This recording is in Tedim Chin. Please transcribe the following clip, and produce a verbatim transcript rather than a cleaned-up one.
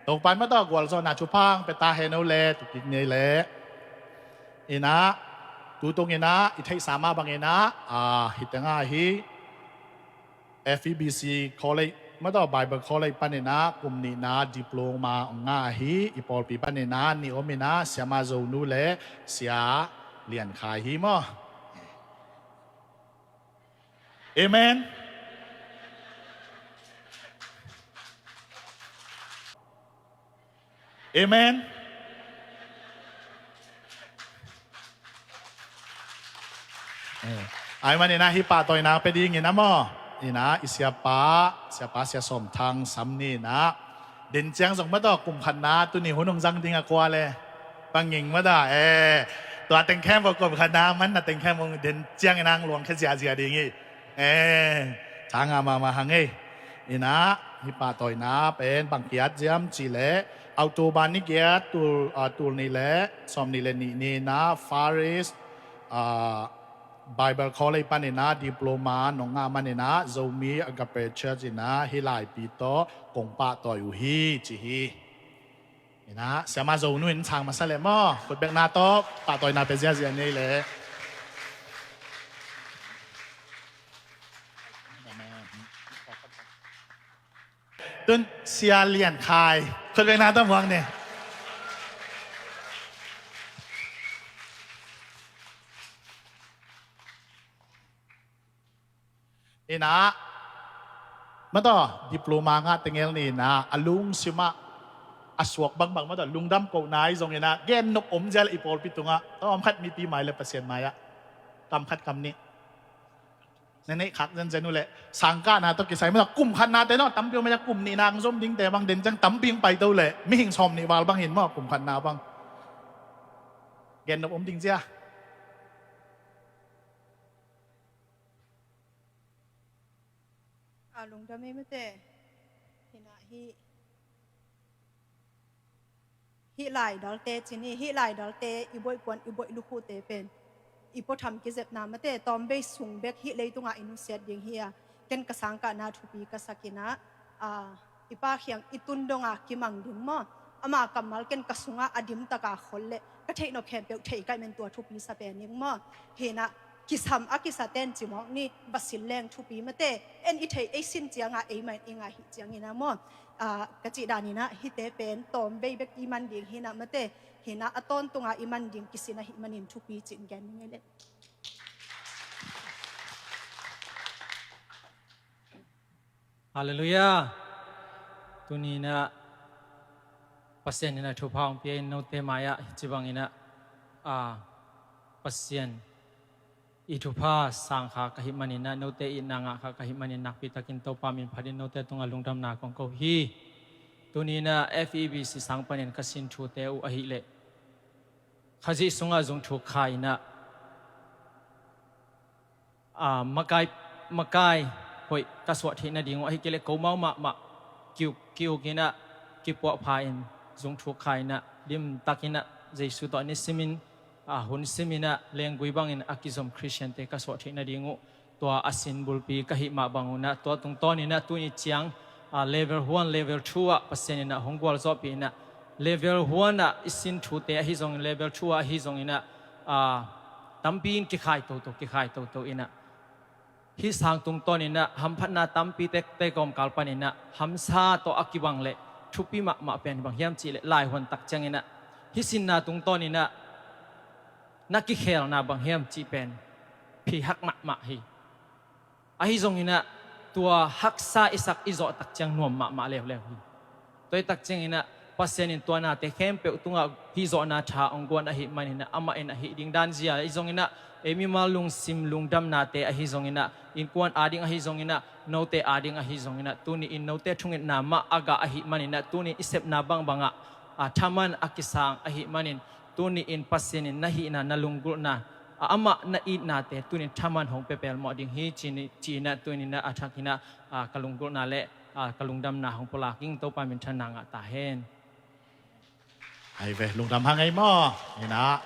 Topan mataw gualzawhna thupha hong pia ta hen o le, tukik nei le. Inah, tutung inah i theihsa mah bang inah, a, hi tengah hi F E B C College, mataw Bible College pan inah kum nihna diploma hong ngah ahi, i pawlpi pan inah nih om inah Siama Zonu le Sia Lian Khai hi maw. Amen. Amen. Eh, ahih manin ah hih pahtawina pia dingin ah maw, inah i siapa, siapa Sia Sawm Thang Sam ni inah, den ciang zong mataw kum khatna tuni hun hong zang ding a kua le, panging mataw, eh, tua tengkheng bawh kum khatna man na tengkheng bawh den ciang inah luang khia ziahziah ding hi. Eh, thang a mahmah hang ei. Inah hih pahtawina pen bang kiat ziam cih leh October ni giat tul, ah, tul nih le sawm nih le nih ni inah Far East, ah, Bible College pan inah diploma nong ngah man inah Zomi Agape Church inah hih laipi tawh kong pahtawi uh hi ci hi. Inah Siama Zonu in sang masa leh maw, khutbekna tawh pahtawina pia ziahziah nei leh. Tun Sia Lian Khai khutbekna tawh muang ni. Inah mataw diploma ngah tengel ni inah a lungsim ah a suak bangbang mataw lungdam kohna i zong inah gen nop om zial i pawlpi tungah tawm khat mipi mai le Pasian mai ah kam khat kam nih na neih khak zenzen uh leh, sangkahna tawh kisai mataw kum khatna te nawh tampi om a, kum nihna hong zom dingte bang den ciang tampi hong paito leh mihing sawm nih val bang hin maw kum khatna bang gen nop om ding zia. A lungdam ei mate. Hinah hih, hih laidalte cini, hih laidalte i boih puan i boih lukhute pen i puatham kizepna mate tawmvei sung bek hih leitungah i nusiat ding hi a, ken ka sangkahna thupi ka sakinah, a, i Pa khiang i tun donga kimang ding maw? Ama kammal ken ka sungah a dimtaka khol leh ka theih nop khempeuh thei kaih men tua thupi sa pen ding maw? Hinah kisam a kisa ten cimawk ni, va sin leng thupi mate, en i theih ei sin cianga ei man i ngah hih ciangina maw? A, ka cih daninah hihte pen tawmvei bek i man ding hinah mate, hinah a tawntunga i man ding kisin ahih manin thupi cin gen ning ei leh. Halleluiah. Tuninah Pasian inah thupha hong pia in note mai-ah hici banginah, a, Pasian i thupha sangkha ka hih maninah note itna ngahkha ka hih manin nakpitakin Topa min phatin note tungah lungdamna kong ko hi. Tuninah F E B C sang panin ka sin thute uh ahileh Khazih sungah zung thuk kha inah, a, makai, makai hoih ka suah theih nading uh ahi kei leh komau mahmah kiuk, kiuk inah kipuahpha in zung thuk kha inah limtak inah Jesu tawh ni simin, a, hun sim inah lenggui bangin a kizom Khristiante ka suah theih nading uh tua a sin bulpi ka hih mah bang unah tua tungtawn inah tuni ciang, a, level one, level two ah Pasian inah hong gualzawhpih inah level one ah i sin thute ahi zongin level two ah ahi zonginah, a, tampi in kikhai toto, kikhai toto inah hih sang tungtawn inah hamphatna tampi tekte kawmkal pan inah hamsa tawh a kibang leh thupi mahmah pen bang hiam cihleh laihuan tak cianginah hih sinna tungtawn inah na kikhelna bang hiam cih pen phi hak mahmah hi. Ahi zonginah tua haksa i sak i zawh tak ciang nuam mahmah leuleu hi. Tua hi tak cianginah Pasian in tua nate khempeuh tungah hih zawhna tha hong guan ahih maninah amah in ahih ding dan zia ahi zonginah ei mimal lungsim lungdamnate ahi zonginah innkuan ading ahi zonginah note ading ahi zonginah tuni in note thungetna mah a gah ahih maninah tuni in i sepna bangbangah, a, thaman a kisang ahih manin tuni in Pasian in na hihna na lunggulhna, a, amah na itnate tuni in thaman hong pia pelmawh ding hi ci-in, ci-inah tuni inah a thakinah, a, ka lunggulhna le, a, ka lungdamna hong pulak ing. Topa minthanna ngah ta hen. Ai ve, lungdam hang ei maw? Inah